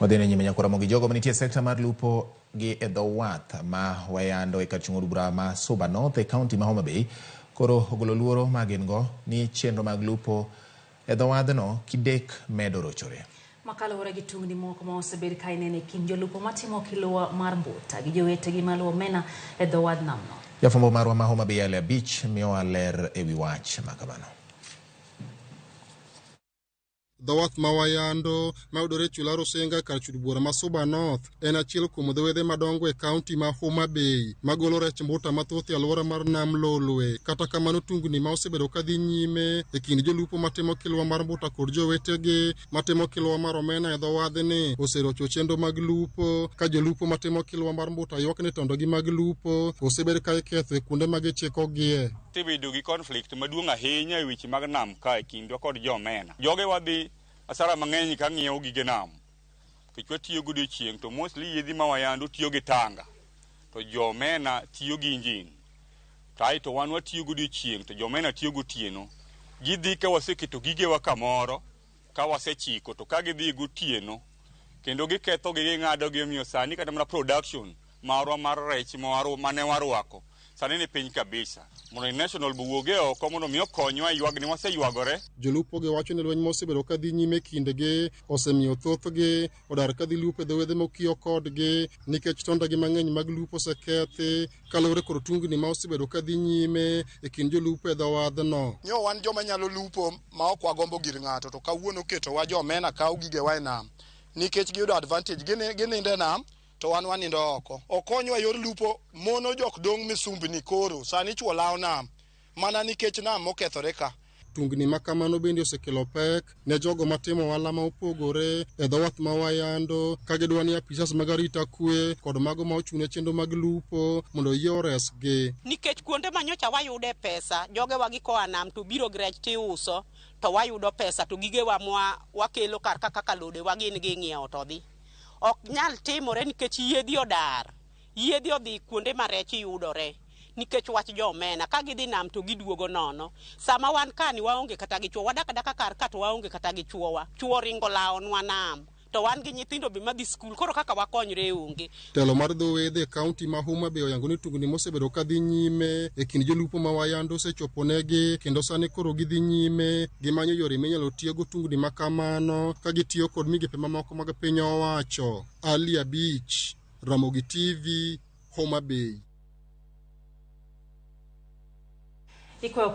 Wadhi ne nyime nyaka romo gi jogo manitie e sekta mar lupo gi e dho wath ma Wayando e kar chung' od bura ma Suba North e kaunti ma Homa Bay koro ogolo luoro ma gin go ni chenro mag lupo e dho wadhno kidek medo rochore. Makaluwore gi tungni moko ma osebed ka ineno e kind jolupo matimo kiluwa mar mbuta gi jowetegi maluwo omena e dho wadh namno. Jafwambo marwa ma Homa Bay Ale Abich miyowa ler e wi wach ma kamano. Dho wath ma Wayando mayudore e chula Rusinga kar chud buora ma Suba North en achiel kuom dho wedhe madongo e kaunti ma Homa Bay magolo rech mbuta mathoth e alwora mar Nam Lolwe. Kata kamano tungni ma osebedo ka dhi nyime e kind jolupo matimo kilwa mar mbuta kod jowetegi matimo kilwa mar omena e dho wadhni oserocho chenro mag lupo ka jolupo matimo kilwa mar mbuta ywak ni tondogi mag lupo osebed ka iketho e kuonde ma gichikogie. Osebedo gi conflict maduong' ahinya e weche mag nam ka e kindwa kod jo omena. Joge wadhi asara mang'eny ka ng'iewo gige nam nikech watiyo godiochieng' to mostly yiedhi ma wayando tiyo gi tanga to jo omena tiyo gi injin. To aeto wan watiyo godiochieng' to jo omena tiyo gotieno. Gidhi ka waseketo gigewa kamoro ka wasechiko to ka gidhi gotieno kendo gikethogi ging'adogi omiyo sani kata mana production marwa mar rech mane warwako sani ni piny kabisa. Mondo national bo wuog e oko mondo mi okonywa e ywagni waseywagore. Jolupo gi wacho ni lweny mosebedo ka dhi nyime kindegi osemiyo thothgi odar ka dhi lupo e dho wedhe mokiewo kodgi nikech tondegi mang'eny mag lupo osekethi kaluwore kod tungni ma osebedo ka dhi nyime e kind jolupo e dho wadhno. Nyo wan joma nyalo lupo ma ok wagombo gir ng'ato to kawuono ketowa jo omena kawo gigewa e nam nikech giyudo advantage ginindo e nam to wan wanindo oko. Okonywa yor lupo mono jok dong' misumbni koro sani chwo lawo nam mana nikech nam mokethore ka. Tungni ma kamano bende osekelo pek ne jogo matimo ohala ma opogore e dho wath ma Wayando ka gidwa ni apisas mag arita kwe kod mago ma ochung' ne chenro mag lupo mondo oyie oresgi. Nikech kuonde ma nyocha wayude pesa, jogewa gi koa nam to biro gi rech tiuso to wayudo pesa to gigewa mwa wakelo kar ka kaka lodewa gin ging'iewo to dhi. Ok nyal timore nikech yiedhi odar. Yiedhi odhi kuonde ma rech yudore nikech wach jo omena. Ka gidhi nam to giduogo nono. Sama wan kani waonge kata gi chwo, wadak adaka kar ka to waonge kata gi chwowa. Chwo oringo lawonwa nam to wan gi nyithindo be madhi skul koro kaka wakonyre onge. Telo mar dho wedhe e kaunti ma Homa Bay oyango ni tungni mosebedo ka dhi nyime e kind jolupo ma Wayando osechoponegi kendo sani koro gidhi nyime gimanyo yore minyalo tiego tungni ma kamano ka gitiyo kod migepe mamoko mag piny owacho. Ali Abich, Ramogi TV, Homa Bay. Ikwayo